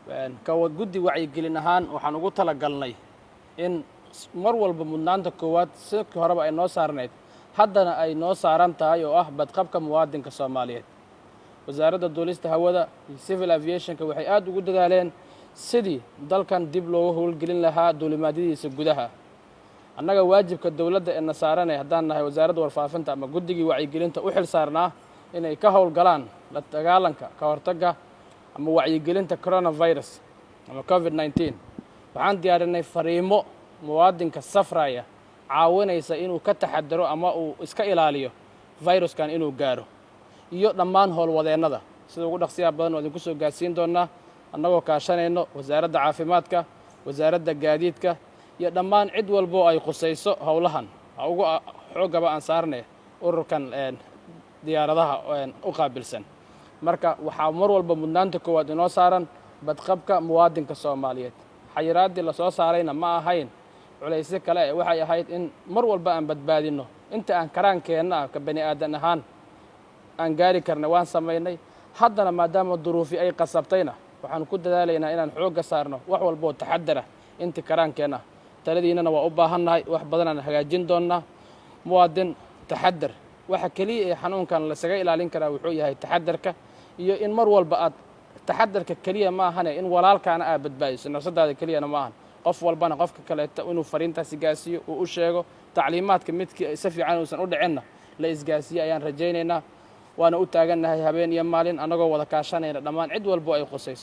Guddi wacyigelin ahaan waxaan ugu talagalnay in mar walba mudnaanta koowaad sidkii horeba ay noo saarnayd, haddana ay noo saaran tahay, oo ah badqabka muwaadinka Soomaaliyeed. Wasaaradda Duulista Hawada iyo Civil Aviationka waxay aada ugu dadaaleen sidii dalkan dib loogu howlgelin lahaa duulimaadyadiisa gudaha. Annaga waajibka dowladda ee na saaranay, haddaan nahay Wasaaradda Warfaafinta ama guddigii wacyigelinta u xil saarnaa inay ka howlgalaan la dagaalanka, ka hortagga ama wacyigelinta coronavirus ama COVID-19, waxaan diyaarinay fariimo muwaadinka safraya caawinaysa inuu ka taxadaro ama uu iska ilaaliyo viruskan inuu gaaro, iyo dhammaan howlwadeennada. Sida ugu dhaqsiyaha badan oo idinku soo gaadsiin doonnaa, annagoo kaashanayno Wasaaradda Caafimaadka, Wasaaradda Gaadiidka iyo dhammaan cid walboo ay khusayso howlahan, ha ugu xooggaba aan saarnay ururkan diyaaradaha u qaabilsan. Marka waxaa mar walba mudnaanta koowaad inoo saaran badqabka muwaadinka Soomaaliyeed. Xayiraaddii lasoo saarayna ma ahayn culaysyo kale ee waxay ahayd in mar walba aan badbaadinno inta aan karaankeenna ah, ka bani aadan ahaan aan gaari karna waan samaynay. Haddana maadaama duruufi ay qasabtayna, waxaan ku dadaalaynaa inaan xoogga saarno wax walboo taxadara intii karaankeenna. Taladiinana waa u baahannahay, wax badanaan hagaajin doonnaa. Muwaadin, taxadar. Waxa keliya ee xanuunkan lasaga ilaalin karaa wuxuu yahay taxadarka, iyo in mar walba aad taxadarka keliya ma ahane in walaalkaana aad badbaadiso, nafsadaada keliyana ma ahan. Qof walbana qofka kaleeta inuu fariintaasi gaarsiiyo, uu u sheego tacliimaadka, midkii si fiican uusan u dhicinna la isgaarsiiyo ayaan rajaynaynaa. Waana u taagannahay habeen iyo maalin, annagoo wada kaashanayna dhammaan cid walbo ay khusayso.